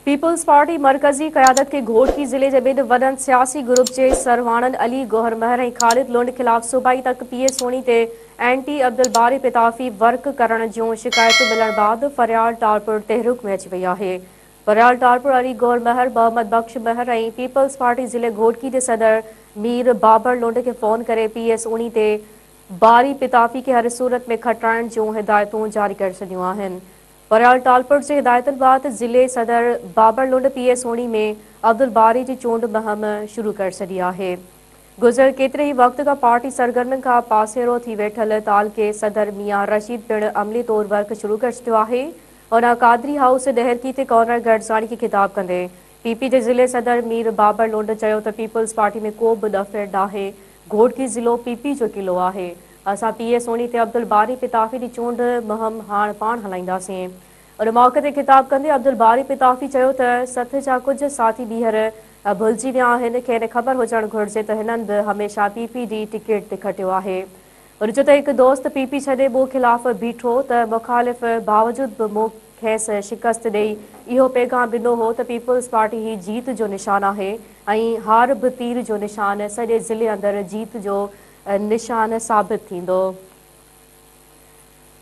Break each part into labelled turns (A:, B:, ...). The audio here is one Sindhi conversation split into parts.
A: پيپلز پارٽي مرڪزي قيادت کي گهوٽڪي ضلعي جي ٻن وڏن سياسي گروپ جي سرواڻن علي گوهر مهر ۽ خالد لنڊ خلاف صوبائي تڪ پي ايس سهڻي تي اينٽي عبدالباري پتافي ورڪ ڪرڻ جون شڪايتون ملڻ بعد فريال ٽالپر تحرڪ ۾ اچي وئي آهي. فريال ٽالپر علي گوهر مهر، محمد بخش مهر ۽ پيپلز پارٽي ضلعي گهوٽڪي جي صدر مير بابر لنڊ کي فون ڪري پي ايس سهڻي تي باري پتافي کي هر صورت ۾ کٽرائڻ جون هدايتون جاري ڪري ڇڏيون آهن. فريال ٽالپر جي هدايتن بعد ضلعي صدر بابر لنڊ پي ايس سهڻي ۾ عبدالباري جي چونڊ مهم شروع ڪري ڇڏي آهي. گذريل ڪيتري ئي وقت کان پارٽي سرگرمين کان پاسيرو ٿي ويٺل تعلقي صدر ميان رشيد پڻ عملي طور ورڪ شروع ڪري ڇڏيو آهي. هن قادري هائوس ڏهرڪي تي ڪارنر گڏجاڻي کي خطاب ڪندي پي پي جي ضلعي صدر مير بابر لنڊ چيو ته پيپلز پارٽي ۾ ڪو به ڏڦيڙ ناهي، گهوٽڪي ضلعو پي پي جو قلعو آهي. اسان پي ايس سهڻي تي عبدالباري پتافي جي چونڊ مهم هاڻ پاڻ هلائينداسين. ان موقعي تي خطاب ڪندي عبدالباري پتافي چيو ته سٿ جا ڪجهه ساٿي ٻيهر ڀلجي ويا آهن، کين خبر هجڻ گهرجي ته هنن به هميشه پي پي جي ٽڪيٽ تي کٽيو آهي. هن چيو ته هڪ دوست پي پي ڇڏي مون خلاف بيٺو ته مخالف باوجود به مون کيس شڪست ڏئي اهو پيغام ڏنو هو ته پيپلز پارٽي هي جيت جو نشان آهي ۽ هار به تير جو نشان سڄي ضلعي اندر جيت جو نشان ثابت ٿيندو.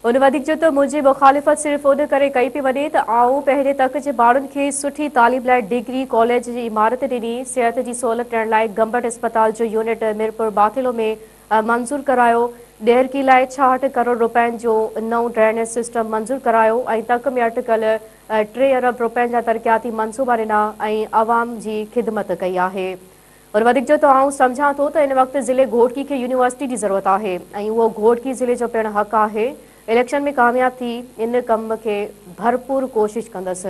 A: هن وڌيڪ چيو ته منهنجي مخالفت صرف ان ڪري ڪئي پئي وڃي ته آئون پنهنجي تڪ جي ماڻهن کي سٺي تعليم لاء ڊگري ڪاليج جي عمارت ڏني، صحت جي سهولت ڏيڻ لاء گمبٽ اسپتال جو يونٽ ميرپور ماٿيلو ۾ منظور ڪرايو، ڏهرڪي لاء 66 ڪروڙ رپين جو نئون ڊرينيج سسٽم منظور ڪرايو ۽ تڪ ۾ اٽڪل 3 ارب رپين جا ترقياتي منصوبا ڏنا ۽ عوام جي خدمت ڪئي آهي. هن وڌيڪ چيو ته آئون سمجهان ٿو ته هن وقت ضلعي گهوٽڪي کي يونيورسٽي جي ضرورت آهي ۽ اهو گهوٽڪي ضلعي جو پڻ حق آهي، اليڪشن ۾ ڪامياب ٿي ان ڪم کي ڀرپور ڪوشش ڪندس.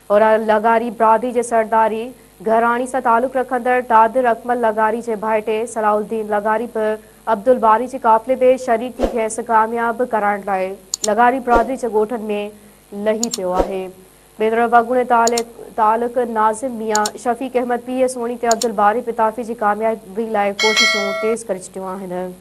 A: هوڏانهن لغاري برادري جي سرداري گهراڻي سان تعلق رکندڙ نادر اڪمل لغاري جي ڀائٽي صلاح الدين لغاري به عبدالباري جي قافلي ۾ شريڪ ٿي کيس ڪامياب ڪرائڻ لاء لغاري برادري جي ڳوٺن ۾ لهي پيو آهي. ٻئي طرف اڳوڻي تعلقه ناظم ميان شفيق احمد پي ايس سهڻي تي عبدالباري پتافي جي ڪاميابي لاء ڪوششون تيز ڪري ڇڏيون آهن.